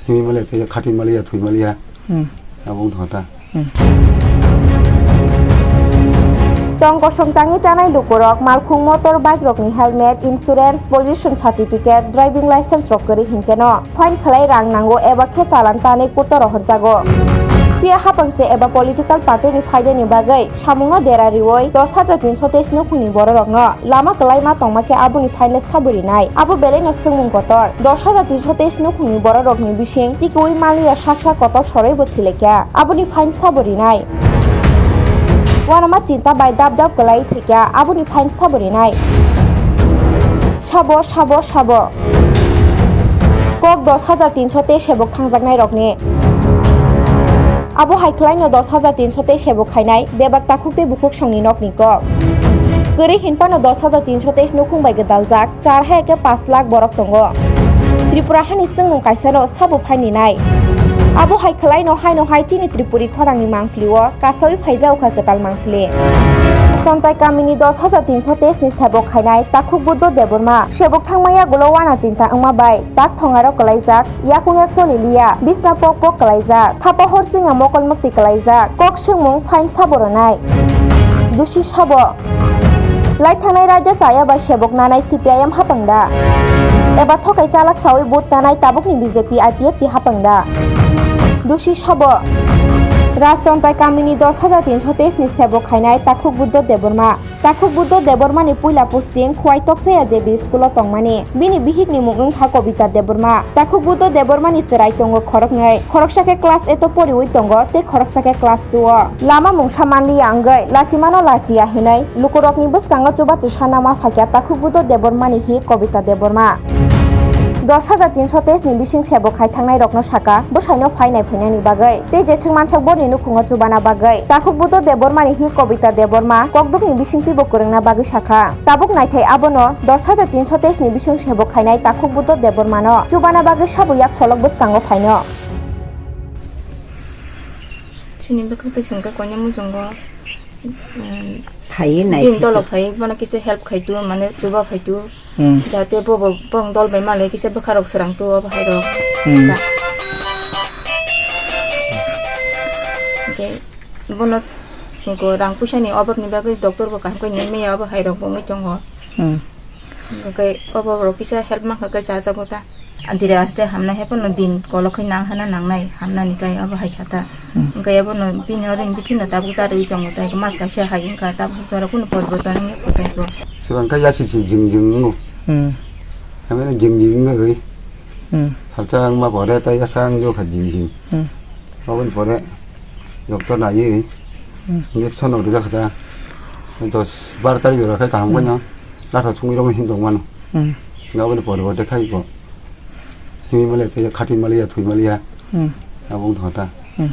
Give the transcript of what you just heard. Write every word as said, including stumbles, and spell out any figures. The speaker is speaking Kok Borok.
Himwi maliya thwiya, khati maliya, thwi maliya. Hmm. Abo wng thangkha ta. Hmm. Tong kosong tangwi chanai lukurok malkhung motor bike rokni helmet, insurance, pollution certificate, driving license rok kwrwi hinkhe no fine khlai rang nango eba khe chalan tanwi kuto rohorjago. Phiya hapang se eba political party ni phaidani bagwi samungno dera riwi dos hajar tinso teis nukhungni bororokno lama kwlaima tongma khe aboni fine le sabo rinai. Abo belai no swngmung kotor. Dos hajar tinso teis nukhungni bororokni bising tikiwi maliya sak sak kotor soroi bo thilekya. Aboni fine sabo rinai. Uanama chinta bai dap dap kwlai thekya. Aboni fine sabo rinai. Sabo, sabo, sabo. Kok dos hajar tinso tei sebok thangjaknai rokni. Abo hai khlaino dos hajar tinso tei sebok khainai bebak takhuk tei bukhuk songni nokni kok. Kwrwi hinphano dos hajar tinso tei nukhung bai gwdaljak char hai khe pash lakh borok tongo. Tripura hani swngmung kaisano sabo phaini nai. Abo hai khlaino haino hai chini Tripuri khorangni mangphlio kasawi phaijao kha kwtal mangphli. Sontai kamini dos hajar tinso teis ni sebok khainai takhuk Buddho Debbarma. Sebok thangma yagulo wana chinta wngma bai tak thongarok kwlaijak, yakung yak choli liya, bisna pok pok kwlaijak, thapa hor chinga mokol mukti kwlaijak, kok swngmung fine sabo rwnai. Dusi sabo. Lai thangnai raida chaya bai sebok nanai C P I M hapang da? Eba thokai chalak sawi vote nanai tabukni B J P I P F T hapang da? Dusi sabo. Rajchontai kamini dos hajar tinso teis ni sebok khainai takhuk Buddho Debbarma. Takhuk Buddho Debbarmani puila posting Khowai Tokchaya J B school o tongmani. Bini bihikni mung wngkha Kobita Debbarma. Takhuk Buddho Debbarmani chwrai tongo khoroknwi. Khoroksa khe class eight o poriwi tongo tei khoroksa khe class two o. Lama mungsa manliya wngwi lachimano lachiya hinwi lukurokni bwskango chubachu sana ma phaikha Takhuk Buddho Debbarmani hi Kobita Debbarma. Dos hajar tinso teis ni bising sebo khai thangnai rokno saka bwsaino phainai phainani bagwi tei jeswk mansok borni nukhungo chubana bagwi. Takhuk Buddho Debbarmani hi Kobita Debbarma kokdukni bisingtwibo kwrwngna bagwi sakha. Tabuk naithai abono dos hajar tinso teis ni bising sebo khainai Takhuk Buddho Debbarmano chubana bagwi sabo yak pholok bwskango phaino. Chini bwkhak twi chwngkhe koinwi muchungo, um, phaiwi nai bini phai dolo tu. Phaiwi bono kisa help khai tu, mane chuba phai tu. Hmm. Jate bobo bong dol bai malai kisa bwkha rok srang tu obo hai rok. Hmm. Ka-, hingke bono hingko rang puisa ni obab ni bagwi doctor bo kaham khe nai maya obo hai rok bo wngwi tongo. Hmm. Hingke obo rok kisa help mankha khe chajago ta. Antire aste hamna hai phano din kolok khai nang hana nangnai, hamnani kai abo hai sata. Hmm. Hingke abono bini oro ni bithi no tabuk charwi tongo, tai mas kaisa hai wngkha, tabuk jora kunu poriborton wngya kho tai kho. Swkang khe yasi si jing jing wngo. Hmm. Hamya jing jing wngwi. Hmm. Salsa wngma pore tai yasa wngyo kha jing jing. Hmm. Aboni pore doctor naiwi, hmm, injection rok rijak kha ta. Dos bar tarik jora khai kaham, hmm, khaino latha songwi rokno himtong mano. Hmm. Aboni pore bo dekhai bo. Himwi maliya tei khati maliya, thwi maliya. Hmm. Abo wng tongkha ta.